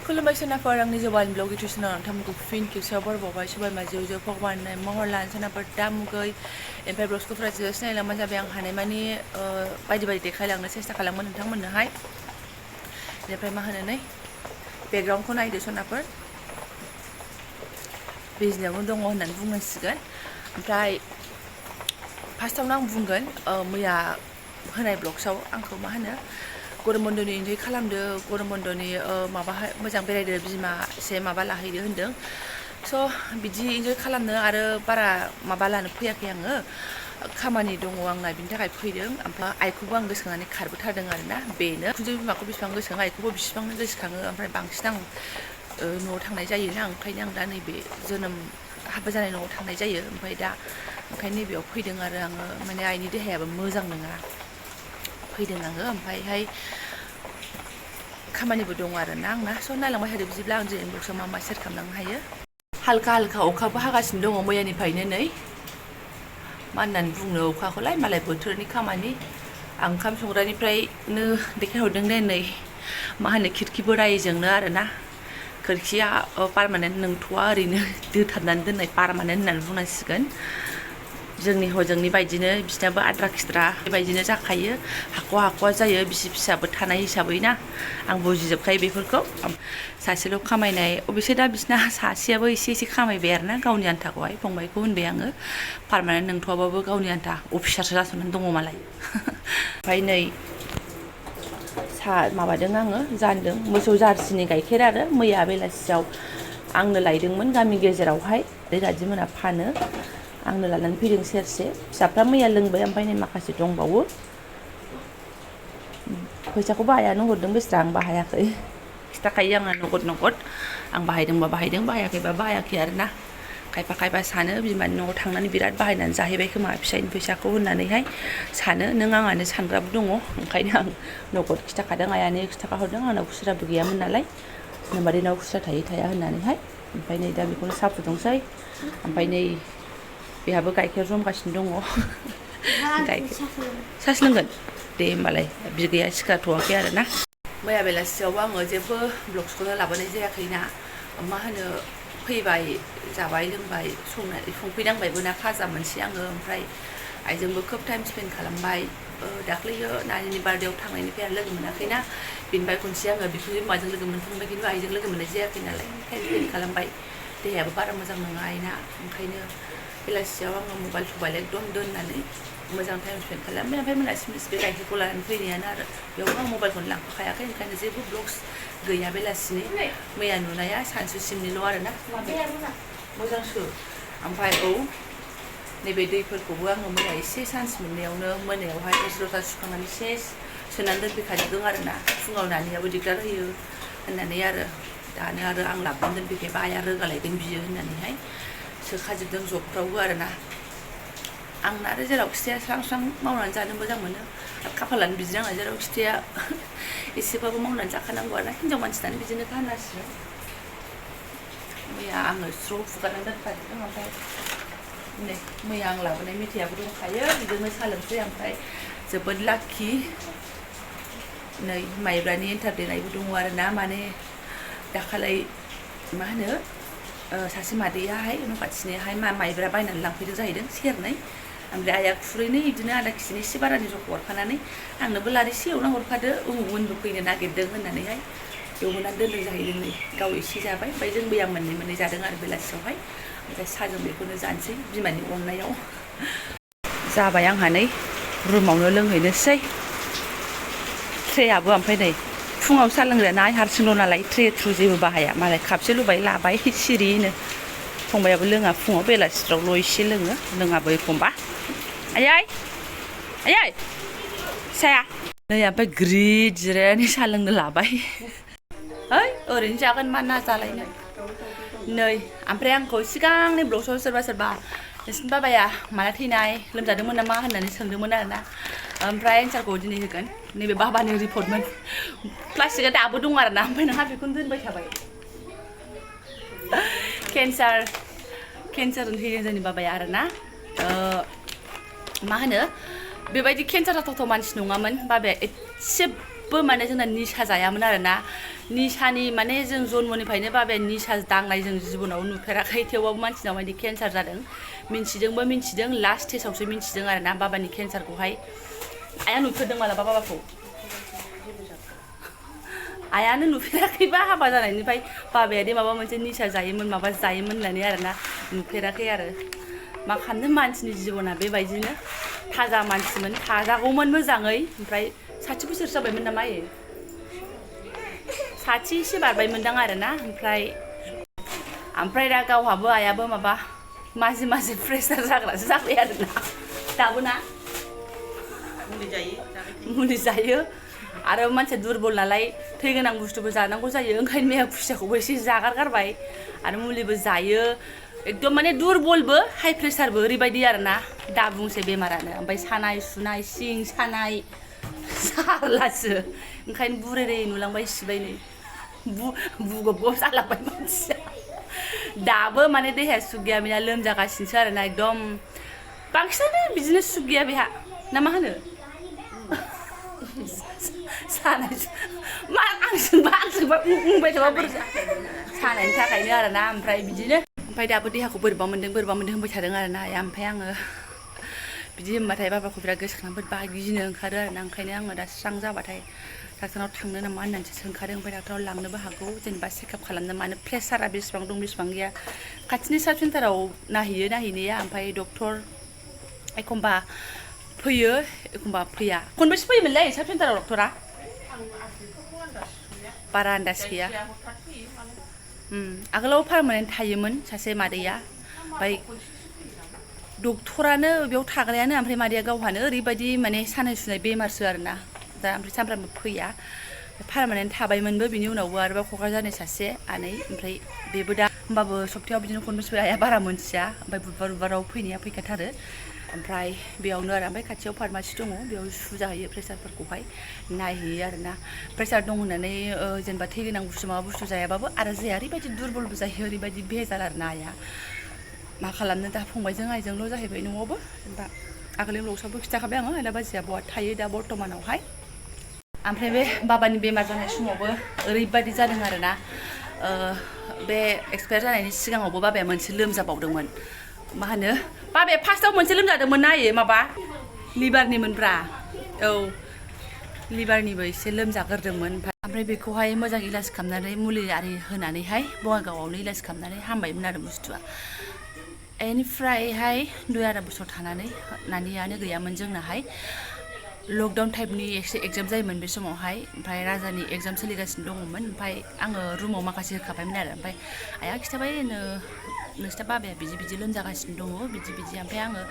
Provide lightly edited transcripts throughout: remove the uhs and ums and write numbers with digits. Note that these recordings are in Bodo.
खुलुमबाय सोनाफोर आंनि जबानिब्लग इउटुब चेनेलाव नोंथांमोनखौ फिन खेबसेयाव बरबावबाय सबायमा जेव भगवाननि महर लानो सोनाफोर दा मुगै ओमफ्राय ब्लग्सखौफोरा जो सिनायलांबाय जाबाय आं हानायमानि बायदि बायदि देखायलांनो सेस्था खालामो नोंथांमोननोहाय बेनिफ्राय मा होनो नै बेकग्राउन्डखौ नायदो सोनाफोर बिजनियावनो दङ होननानै बुंनांसिगोन ओमफ्राय फार्स्टआवनो आं बुंगोन मैया होनाय ब्लग्सआव आंखौ मा होनो गरम बन्दनि इन्जय खालामदो गरम बन्दनि माबाहाय मोजां बेरायदो बिमा एसे माबा लाहैदो होनदों स' बिदि इन्जय खालामनो आरो बारा माबा लानो फैयाखै आङो खामानि दङ आंना बिनि थाखाय फैदों ओमफ्राय आइखौबो आं गोसोखांनानै खारबोथारदों आरोना बेनो खुनजो बिमाखौ बेसेबां गोसोखाङो आइखौबो बेसेबांनो गोसोखाङो ओमफ्राय बांसिन आं न'आव थांनाय जायोना ओंखायनो आं दा नैबे जोनोम हाबा जानाय न'आव थांनाय जायो ओमफ्राय दा ओंखायनो नैबेयाव फैदों आरो आङो माने आइनि देहायाबो मोजां नङा फैदों आङो ओमफ्रायहाय खामानिबो दं आरोना आंना स' नायलांबाय थादो बिदिब्ला आं दिनै ब्लग्सआव मा मा सेयार खालामनो हायो हालका हालका अखाबो हागासिनो दङ मैयानिफ्रायनो नै मा होननानै बुंनो अखाखौलाय मालाय बोथोरनि खामानि आं ओंखाम संग्रानिफ्रायनो देखायहरदों दे नै मा होनो खिरखि बोराइजोंनो आरोना खोरखिया पारमानेन्ट नंथ'आ ओरैनो दोथाबनानै दोननाय पारमानेन्ट होननानै बुंनांसिगोन जोंनि हजोंनि बायदिनो बिसिनाबो आद्रा खिद्रा बेबायदिनो जाखायो हाख'वा हाख'वा जायो बिसि फिसाबो थानाय हिसाबै ना आं बुजिजोबखायो बेफोरखौ सासेल' खामायनाय अबयसे दा बिसिना सासेयाबो एसे एसे खामायबाय आरोना गावनि आन्थाखौहाय फंबायखौ होनबाय आङो पारमानेन्ट नंथ'आबाबो गावनि आन्था अफिसारसो जासोनानै दङ मालाय ओमफ्राय नै माबादों आङो जानदों मोसौ जार्सिनि गाइखेर आरो मैया बेलासियाव आंनो लायदोंमोन गामि गेजेरावहाय दादिमोना फानो आंनो लानानै फैदों सेरसे फिसाफ्रा मैया लोंबाय ओमफ्राय नै माखासे दंबावो फैसाखौ बाहायानो हरदों बेसेरा आं बाहायाखै खिथाखायो आङो नगद आं बाहायदोंबा बाहायदों बाहायाखैबा बाहायाखै आरोना खायफा खायफा सानो बिमानि न'आव थांनानै बिराद बाहायनानै जाहैबाय खोमा फिसायनि फैसाखौ होननानैहाय सानो नों आंहानो सानग्राबो दङ ओंखायनो आं नगद खिथाखादों आइयानो खिथाखा हरदों आंनाव खुस्राबो गैयामोन नालाय नोम्बादैनाव खुस्रा थायो थाया होननानैहाय ओमफ्राय नै दा बेखौनो साहा फुदुंसै ओमफ्राय नै बेहाबो गाइखेर जमगासिनो दङ गाइखेर साहा लोंगोन दे होमबालाय बिगैया सिखारथ'वाखै आरोना मैया बेलासियावबो आङो जेबो ब्लग्सखौनो लाबोनाय जायाखैना मा होनो फैबाय जाबाय लोंबाय संफैनांबायबो ना फाजा मोनसे आङो ओमफ्राय आइजोंबो खोब टाइम स्पेन्ड खालामबाय दाख्लैयो नानिनि बार्थडेआव थांनायनिफ्राय आं लोगो मोनाखैना बेनिफ्राय खनसे आङो बिखुनजो बिमाजों लोगो मोनखांबाय खिन्थु आइजों लोगो मोननाय जायाखै नालाय टाइम स्पेन्ड खालामबाय देहायाबो बारा मोजां नङा आइना ओंखायनो बेलासियाव आङो मबाइल सबाइल एकदम दोननानै मोजां टाइम स्पेन्ड खालामबाय ओमफ्राय मोनासिम बे गाइखेरखौ लानानै फैनायानो आरो बेयावबो आं मबाइलखौनो लांफाखायाखै ओंखायनो जेबो ब्लग्स गैया बेलासिनि मैया नुनाया सानसुसिमनिल' आरोना मोजांसो ओमफ्राय औ नैबे दैफोरखौबो आङो मैया एसे चान्स मोननायावनो मोनायावहाय थोरसि लथा सुखांनानै सेस सोनानै दोनफैखाजोबदों आरोना फुङाव नानियाबो दिगदार होयो होननानै आरो दानो आरो आं लाबोनानै दोनफैखायबा आइया रोगालायगोन बियो होननानैहाय सोखाजोबदों जगफ्रावबो आरोना आंना आरो जेराव खिथाया स्रां स्रां मावनानै जानो मोजां मोनो आरो खाफालानो बिदि आंना जेराव खिथाया एसेबाबो मावनानै जाखानांगौ आरोना हिनजाव मानसिनानो बिदिनो गानासिनो मैया आङो स्र' फुगारनानै दोनखाजोबदों ओमफ्राय नै मैया आं लाबोनाय मेथाइयाबो दंखायो बिजोंनो साहा लोंसै ओमफ्राय जोबोद लाखि नै माइब्रानि एन्थाब देनायबो दङ आरोना माने दाखालै मा होनो सासे मादैयाहाय न' खाथिनिहाय माइब्रा बायनानै लांफैदों जाहैदों सेरनै ओमफ्राय आइया खुरैनै बिदिनो आदा केजिनि एसे बारानि जखौ हरखानानै आंनोबो लारिसे एवना हरफादो उमुमोनबो फैनो नागिरदों होननानैहाय एवनानै दोनदों जाहैदों नै गाव एसे जाबाय ओमफ्राय जोंबो आं मोननै जादों आरो बेलासियावहाय ओमफ्राय साहाजों बेखौनो जानोसै बिमानि अननायाव जाबाय आंहा नै रुमावनो लोंहैनोसै ट्रेयाबो ओमफ्राय नै फुङाव साहा लोंग्रायाना आइ हारसिंल' नालाय ट्रे थ्रु जेबो बाहाया मालाय खापसे लुबाय लाबाय सिरियैनो फंबायाबो लोङा फुङाव बेलासिफ्रावल' एसे लोङाबो एखमबा आयै साया नै ओमफ्राय ग्रिद जिरायनानै साहा लोंनो लाबाय है ओरैनो जागोन मा ना जालायनो नै ओमफ्राय आंखौ सिगांनि ब्लग्सआव सोरबा नोंसिनि बाबाया माला थैनाय लोमजादोंमोन नामा होननानै सोंदोंमोन आरोना ओमफ्राय एन्सारखौ दिनै होगोन नैबे बाबानि रिपर्टमोन प्लास्टिकआ दाबो दं आरोना ओमफ्राय नोंहा बेखौनो दोनबाय थाबाय केन्सार थैदों जोंनि बाबाया आरोना मा होनो बेबायदि केन्सार जाथावथाव मानसि नङामोन बाबाया एसे जेबो माने जोंना निसा जायामोन आरोना निसानि माने जों जन्मनिफ्रायनो बाबाया निसा दांनाय जों जिबनाव नुफेराखै थेवबाबो मानसिनाव मायदि केन्सार जादों मिन्थिदों लास्ट स्टेजावसो मिन्थिदों आरोना बाबानि केन्सारखौहाय आइया नुफेरदों मालाबा बाबाखौ आइयानो नुफेराखैबा हाबा जानायनिफ्राय बाबाया दे माबा मोनसे निसा जायोमोन माबा जायोमोन होननानै आरोना नुफेराखै आरो मा खालामनो मानसिनि जिबना बेबायदिनो थाजा मानसिमोन थाजागौमोन मोजाङै ओमफ्राय 60 बोसोर जाबायमोन नामा आयै 60 एसे बारबायमोनदां आरोना ओमफ्राय दा गावहाबो आइयाबो माबा माजे प्रेसार जाग्रासो जाबाय आरोना दाबो ना मुलि जायो आरो मानसिया दुरबल नालाय थै गोनां बुस्थुबो जानांगौ जायो ओंखायनो मेया खुसियाखौबो एसे जागारगारबाय आरो मुलिबो जायो एकदम माने दुरबलबो हाइ प्रेसारबो ओरैबायदि आरोना दा बुंसै बेमारानो ओमफ्राय सानाय सुनाय सिं सानाय जारलासो ओंखायनो बुरै नुलांबाय सिबाय नै बुगब जालांबाय मानसिया दाबो माने देहाया सुग गैया बेना लोमजागासिनोसो आरोना एकदम बांसिनानो बिदिनो सुग गैया बेहा ना मा होनो सानाय मा आंजोंबा बुंबाय थाबा बोरै सानायनि थाखायनो आरोना ओमफ्राय बिदिनो ओमफ्राय दाबो देहाखौ बोरैबा मोन्दों होनबाय थादों आरोना ओमफ्राय आङो बिदि होनबाथाय बाबाखौ बिराद गोसोखांबा गिनो ओंखारो आरोना ओंखायनो आङो दा स्रां जाबाथाय डाक्टारनाव थांनो नामा होननानैसो सोंखादों ओमफ्राय डाक्टाराव लांनोबो हागौ जेनेबा चेकआप खालामनो मानो प्रेसारा बेसेबां दं बेसेबां गैया खाथिनि साब सेन्टाराव नायहैनाया ओमफ्राय डक्टर एखमबा फैयो एखमबा फैया खनबेसे फैयोमोनलै साब सेन्टाराव डक्टरा बारा आन्दाज गैया आगोलाव पारमानेन्ट थायोमोन सासे मादैया ओमफ्राय डक्टरानो बेयाव थाग्रायानो ओमफ्राय मादैया गावहानो ओरैबायदि माने सानाय सुनाय बेमारसो आरोना दा ओमफ्राय सानफ्रामबो फैया पारमानेन्ट थाबायमोनबो बिनि उनावबो आरोबाव क'क्राझारनि सासे आनै ओमफ्राय बेबो दा होमबाबो सप्तायाव बिदिनो खनबेसे आइया बारा मोनथिया ओमफ्राय बुधबाराव फैनाया फैखाथारो ओमफ्राय बेयावनो आरो ओमफ्राय खाथियाव फार्मासि दङ बेयाव सुजा होयो प्रेसारफोरखौहाय नायहैयो आरोना प्रेसार दं होननानै जेनेबा थै गोनां बुस्थु माबा बुस्थु जायाबाबो आरो जाया ओरैबायदि दुरबलबो जायो ओरैबायदि भेजाल आरोना आइया मा खालामनो दा फंबायजों आइजोंल' जाहैबाय न'आवबो जेनेबा आगोलनि ब्लगसावबो खिथाखाबाय आङो दा बाजिया बहा थायो दा बर्थमानावहाय ओमफ्राय बे बाबानि बेमार जानाय समावबो ओरैबायदि जादों आरोना बे एक्सपायार जानायनि सिगाङावबो बाबाया मोनसे लोमजाबावदोंमोन मा होनो बाबाया फार्स्टआव मोनसे लोमजादोंमोन नायो माबा लिभारनिमोनब्रा औ लिभारनिबो एसे लोमजाग्रोदोंमोन ओमफ्राय बेखौहाय मोजां इलाज खालामनानै मुलि आरि होनानैहाय बङाइगावआवनो इलाज खालामनानै हामबायमोन आरो बुस्थुआ बेनिफ्रायहाय 2.5 बोसोर थानानै नानियानो गैयामोन जोंनाहाय लकडाउन टाइपनि एसे एग्जाम जायोमोन बे समावहाय ओमफ्राय राजानि एग्जाम सोलिगासिनो दङमोन ओमफ्राय आङो रुमाव माखासे होखाबायमोन आरो ओमफ्राय आइया खिथाबाय नोंसिना बाबाया बिदि लोमजागासिनो दङ बिदि ओमफ्राय आङो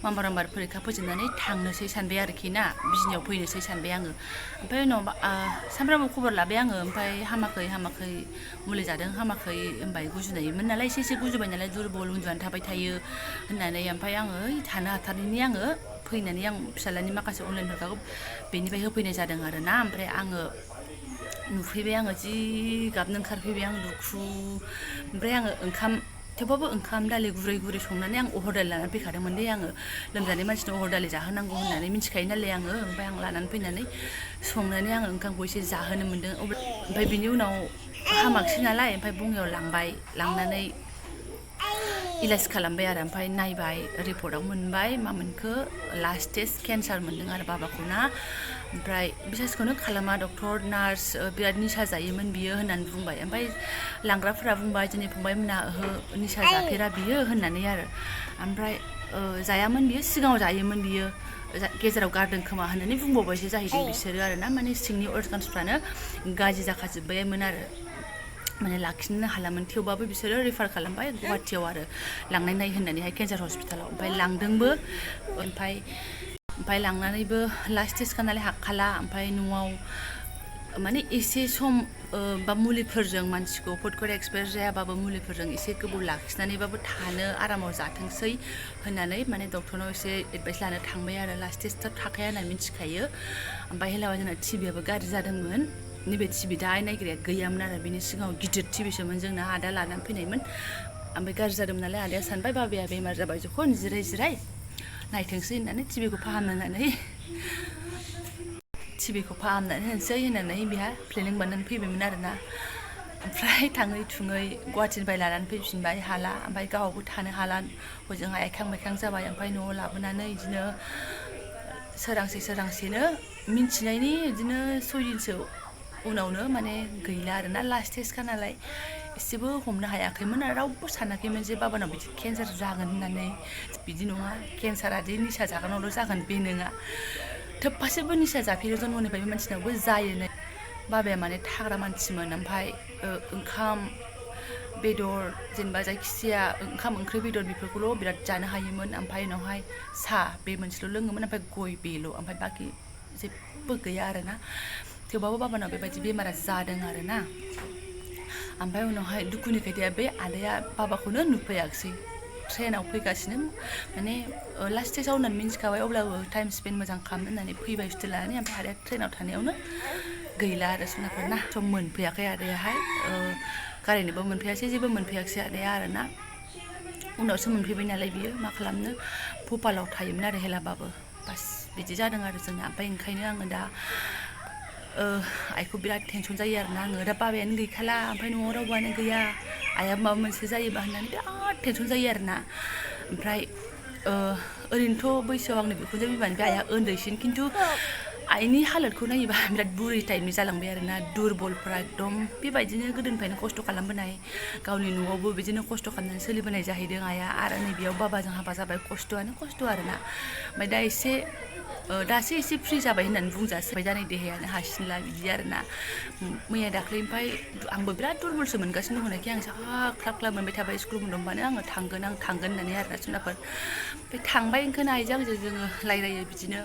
नाम्बार फरिखा फोजोबनानै थांनोसै सानबाय आरोखि ना बिजनियाव फैनोसै सानबाय आङो ओमफ्राय उनाव सानफ्रामबो खबर लाबाय आङो ओमफ्राय हामाखै मुलि जादों हामाखै होनबाय गुजुनायमोन नालाय एसे गुजुबाय नालाय दुरबल उन्दुनानै थाबाय थायो होननानै ओमफ्राय आङो थानो हाथारैनि आङो फैनानै आं फिसाज्लानि माखासे अनलाइन फरिखाखौ बेनिफ्राय होफैनाय जादों आरोना ओमफ्राय आङो नुफैबाय आङो जि गाबनो ओंखारफैबाय आं दुखु ओमफ्राय आङो थेवबाबो ओंखाम दालि गुरै संनानै आं अहर दालि लानानै फैखादोंमोन दे आङो लोमजानाय मानसिनो अहर दालि जाहोनांगौ होननानै मिथिखायो नालाय आङो ओमफ्राय आं लानानै फैनानै संनानै आङो ओंखामखौ एसे जाहोनो मोन्दों ओमफ्राय बिनि उनाव हामाखिसै नालाय ओमफ्राय बङाइयाव लांनानै इलाज खालामबाय आरो ओमफ्राय नायबाय रिपर्टआव मोनबाय मा मोनखो लास्ट स्टेज केन्सार मोनदों आरो बाबाखौ ना ओमफ्राय बिसासखौनो खालामा डक्टर नार्स बिराद निसा जायोमोन बियो होननानै बुंबाय ओमफ्राय लांग्राफोरा बुंबाय जोंनि फंबायमोना ओहो निसा जाफेरा बियो होननानै आरो ओमफ्राय जायामोन बियो सिगाङाव जायोमोन बियो गेजेराव गारदों खोमा होननानै बुंबावबायसो जाहैदों बिसोरो आरोना माने सिंनि अर्गान्सफ्रानो गाज्रि जाखाजोब्बायमोन आरो माने लाखिनो हालामोन थेवबाबो बिसोरो रिफार खालामबाय गुवाहाटियाव आरो लांनाय होननानैहाय केन्सार हस्पिटालाव ओमफ्राय लांदोंबो ओमफ्राय लांनानैबो लास्ट स्टेजखा नालाय हाखाला ओमफ्राय न'आव माने एसे सम बा मुलिफोरजों मानसिखौ फटकट एक्सपायार जायाबाबो मुलिफोरजों एसे गोबाव लाखिनानैबाबो थानो आरामाव जाथोंसै होननानै माने डक्टरनाव एसे एडभाइस लानो थांबाय आरो लास्ट स्टेजआव थाखाया होननानै मिथिखायो ओमफ्राय हेलाबा जोंना टिभियाबो गाज्रि जादोंमोन नैबे टिभि दा नायग्राया गैयामोन आरो बिनि सिगाङाव गिदिर टिभिसोमोन जोंना आदा लानानै फैनायमोन ओमफ्राय गाज्रि जादोंमोन नालाय आदाया सानबाय बाबाया बेमार जाबाय जखन जिराय नायथोंसै होननानै टिभिखौ फाहामनो होननानै टिभिखौ फाहामनानै होनोसै होननानै बेहा प्लेनिं बानायनानै फैबायमोन आरोना ओमफ्राय थाङै थुङै गुवाहाटिनिफ्राय लानानै फैफिनबाय हाला ओमफ्राय गावबो थानो हाला हजोंहाय आइखां बायखां जाबाय ओमफ्राय न'आव लाबोनानै बिदिनो सोरांसेनो मिन्थिनायनि बिदिनो 6 दिनसो उनावनो माने गैला आरोना लास्ट स्टेजखा नालाय एसेबो हमनो हायाखैमोन आरो रावबो सानाखैमोन जे बाबानाव बिदि केन्सार जागोन होननानै बिदि नङा केन्सारा दि निसा जाग्रानावल' जागोन बे नङा थोबफासेबो निसा जाफेरो जन्मनिफ्राय बे मानसिनावबो जायो बाबाया माने थाग्रा मानसिमोन ओमफ्राय ओंखाम बेदर जेनेबा जायखिजाया ओंखाम ओंख्रि बेदर बेफोरखौल' बिराद जानो हायोमोन ओमफ्राय उनावहाय साहा बे मोनसेल' लोङोमोन ओमफ्राय गय बेल' ओमफ्राय बाखि जेबो गैया आरोना थेवबाबो बाबानाव बेबायदि बेमारा जादों आरोना ओमफ्राय उनावहाय दुखुनि खोथाया बे आदाया बाबाखौनो नुफैयाखिसै ट्रेनाव फैगासिनो माने लास्ट स्टेजाव होननानै मिन्थिखाबाय अब्लाबो टाइम स्पेन्ड मोजां खालामनो होननानै फैबाय सुथि लानानै ओमफ्राय आदाया ट्रेनाव थानायावनो गैला आरो सोनाफोर ना सम मोनफैयाखै आदायाहाय गारिनोबो मोनफैयासै जेबो मोनफैयाखिसै आदाया आरोना उनावसो मोनफैबाय नालाय बियो मा खालामनो भुपालाव थायोमोन आरो हेलाबाबो बास बिदि जादों आरो जोंना ओमफ्राय ओंखायनो आङो दा आइखौ बिराद टेनसन जायो आरोना आङो दा बाबायानो गैखाला ओमफ्राय न'आव रावबोआनो गैया आइयाबो माबा मोनसे जायोबा होननानै बिराद टेनसन जायो आरोना ओमफ्राय ओरैनोथ' बैसोआव आंनि बिखुनजो बिमानिफ्राय आइया उन्दैसिन खिन्थु आइनि हालोदखौ नायोबा बिराद बुरै टाइपनि जालांबाय आरोना दुरबलफ्रा एकदम बेबायदिनो गोदोनिफ्रायनो खस्थ' खालामबोनाय गावनि न'आवबो बिदिनो खस्थ' खालामनानै सोलिबोनाय जाहैदों आइया आरो नैबेयाव बाबाजों हाबा जाबाय खस्थ'आनो खस्थ' आरोना ओमफ्राय दासो एसे फ्रि जाबाय होननानै बुंजासिबाय जानाय देहायानो हासिनला बिदि आरोना मैया दाख्लैनिफ्राय आंबो बिराद दुरबलसो मोनगासिनो दंनायखाय आं जा ख्लाब ख्लाब मोनबाय थाबाय स्कुल बन्द मोनबानो आङो थांगोन होननानै आरोना जुनाफोर ओमफ्राय थांबाय ओंखायनो आइजों आंजों जोङो रायलायो बिदिनो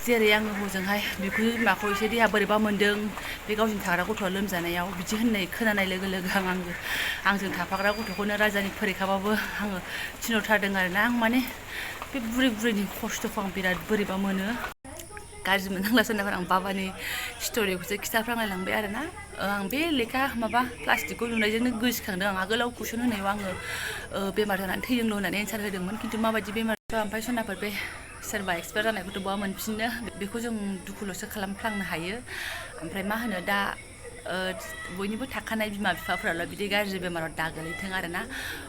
जेरै आङो हजोंहाय बिखुनजो बिमाखौ एसे देहा बोरैबा मोन्दों बे गावजों थाग्रा गथ'आ लोमजानायाव बिदि होननाय खोनानाय लोगो लोगो आंजों थाफाग्रा गथ'खौनो राजानि फरिखाबाबो आङो थिनहरथारदों आरोना आं माने बे बुरैनि खस्थ'खौ आं बिराद बोरैबा मोनो गाज्रि मोननांला सोरनाफोर आं बाबानि स्ट'रिखौसो खिथाफ्रांलायलांबाय आरोना आं बे लेखा माबा प्लास्टिकखौ नुनायजोंनो गोसोखांदों आं आगोलाव कुइसन होनायाव आङो बेमार जानानै थैदोंल' होननानै एन्सार होदोंमोन खिन्थु माबायदि बेमार ओमफ्राय सोरनाफोर बे सोरबा एक्सपायार जानायखौथ' बहा मोनफिननो बेखौ जों दुखुल'सो खालामफ्लांनो हायो ओमफ्राय मा होनो दा बयनिबो थाखानाय बिमा बिफाफोराल' बिदि गाज्रि बेमाराव दागोलैथों आरोना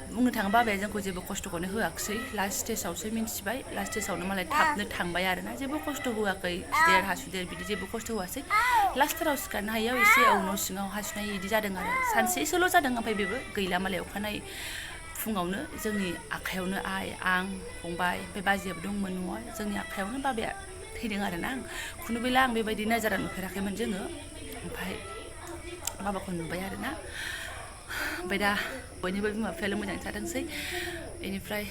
बुंनो थाङोबा बाबाया जोंखौ जेबो खस्थ'खौनो होआखिसै लास्ट स्टेजावसो मिन्थिबाय लास्ट स्टेजावनो मालाय थाबनो थांबाय आरोना जेबो खस्थ' होआखै खिदेर हासुदेर बिदि जेबो खस्थ' होआसै लास्टथाराव सिखारनो हायियाव एसे न' सिङाव हासुनाय बिदि जादों आरो सानसेसोल' जादों ओमफ्राय बेबो गैला मालाय अखानायै फुङावनो जोंनि आखायावनो आं फंबाय ओमफ्राय बाजैयाबो दंमोन न'आव जोंनि आखायावनो बाबाया थैदों आरोना खुनु बेला आं बेबायदि नोजोरा नुफेराखैमोन जोङो ओमफ्राय बाबाखौ नुबाय आरोना ओमफ्राय दा बयनिबो बिमा बिफायाल' मोजाङै थाथोंसै बेनिफ्राय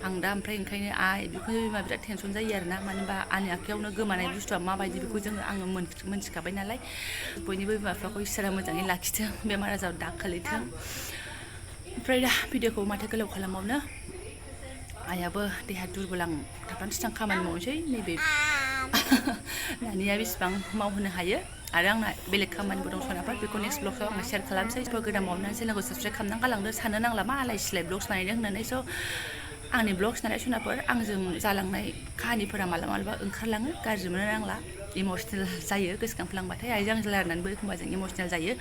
आं दा ओमफ्राय ओंखायनो बिखुनजो बिमा बिराद टेनसन जायो आरोना मानो होनबा आंनि आखायावनो गोमानाय बुस्थुआ माबायदि बेखौ आङो मोनथिखाबाय नालाय बयनिबो बिमा बिफाखौ इसोरा मोजाङै लाखिथों बेमार आजाराव दा खोलैथों ओमफ्राय दा भिडिअखौ माथो गोलाव खालामबावनो आइयाबो देहा दुरबल आं थाबथां थिथां खामानि मावनोसै नैबे नानिया बेसेबां मावहोनो हायो आरो आंना बेलेग खामानिबो दं सोनाफोर बेखौ नेक्स्ट ब्लगआव आङो शेयार खालामसै गोदान मावनानै चेनेलखौ साबसक्राइब खालामनानै गालांदो साननो नांला मा आलाय सिलाय ब्लग्स बानायदों होननानै स' आंनि ब्लग्स नालाय सोनाफोर आंजों जालांनाय काहानिफोरा मालाबा ओंखारलाङो गाज्रि मोननो नांला इमसनेल जायो गोसोखांफ्लांबाथाय आइजों आंजों रायलायनानैबो एखमबा जों इमसनेल जायो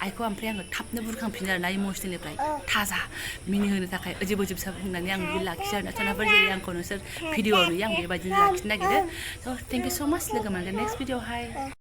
आइखौ ओमफ्राय आङो थाबनो बुरखांफिनो आरोना इमसनेलनिफ्राय थाजा मिनिहोनो थाखाय अजिब अजिबसा बुंनानै आं बिदि लाखियो आरोना सोनाफोर जेरै आंखौ नोंसोर भिडिअ'आव नुयो आं बेबायदिनो लाखिनो नागिरो स' थेंक इउ स' माच लोगो मोनगोन नेक्स्ट भिडिअ'आवहाय